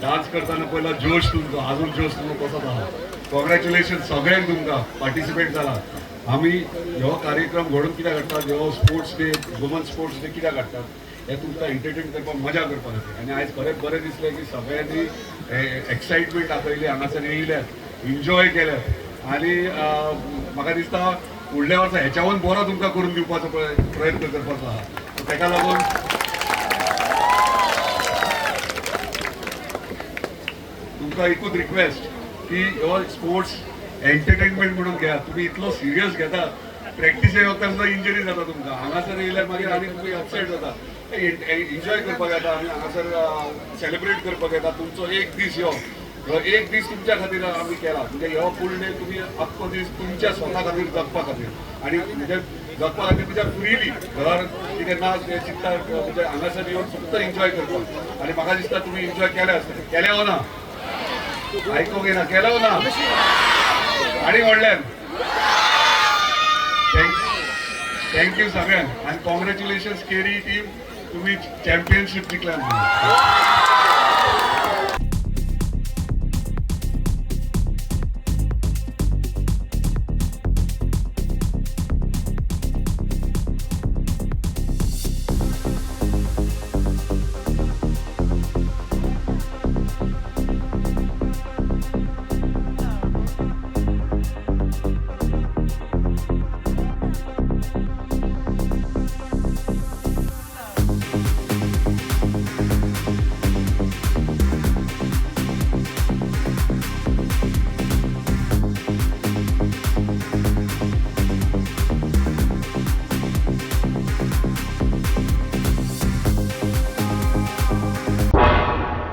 Dance करताना पयला जोश तुमचो, अजून जोश तुमचो तसोच आहा. कॉंग्रॅच्युलेशन सगळ्यांक तुमकां पार्टिसिपेट जाला. आमी हो कार्यक्रम घडोवन कित्याक हाडटात, हो sports day, woman sports day कित्याक हाडटात, हे तुमकां एंटरटेन करपाक, मजा करपा खातीर. आनी आयज खरेंच बरें दिसलें की सगळ्यांनी एक्सायटमेंट दाखयली, हांगासर येयल्यात, एन्जॉय केल्यात. आनी म्हाका दिसता फुडल्या वर्सा हेच्याहून बरो तुमकां करून दिवपाचो प्रयत्न करपाचो आहा. तेका लागून तुमकां एकूच रिक्वेस्ट की हो स्पोर्ट्स एंटरटेनमेंट म्हणून घेया. तुमी इतलो सिरियस घेता, प्रॅक्टिसे वखदार सुद्दां इंजरी जाता तुमकां. हांगासर येयल्यार मागीर आनी तुमी अपसेट जाता. एन्जॉय करपाक येता आनी हांगासर सेलिब्रेट करपाक येता. तुमचो एक दीस यो, हो एक दीस तुमच्या खातीर आमी केला. म्हणजे हो फूल डे तुमी आख्खो दीस तुमच्या स्वता खातीर जगपा खातीर, आनी म्हणजे जगपा खातीर तुमच्या फ्रीली घर कितें ना तें चिंता, म्हणजे हांगासर येवन फक्त एन्जॉय करपाक. आनी म्हाका दिसता तुमी एन्जॉय केले आसतले. केले हो ना? आयकूंक येना, केले हो ना? आनी व्हडल्यान thank you सगळ्यांक आनी कॉंग्रॅच्युलेशन्स केरी टीम, तुमी चॅम्पियनशीप जिखल्यान.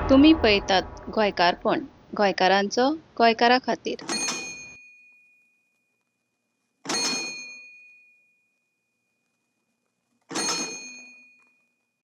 तुमी पळयतात गोंयकारपण, गोंयकारांचो गोंयकारा खातीर.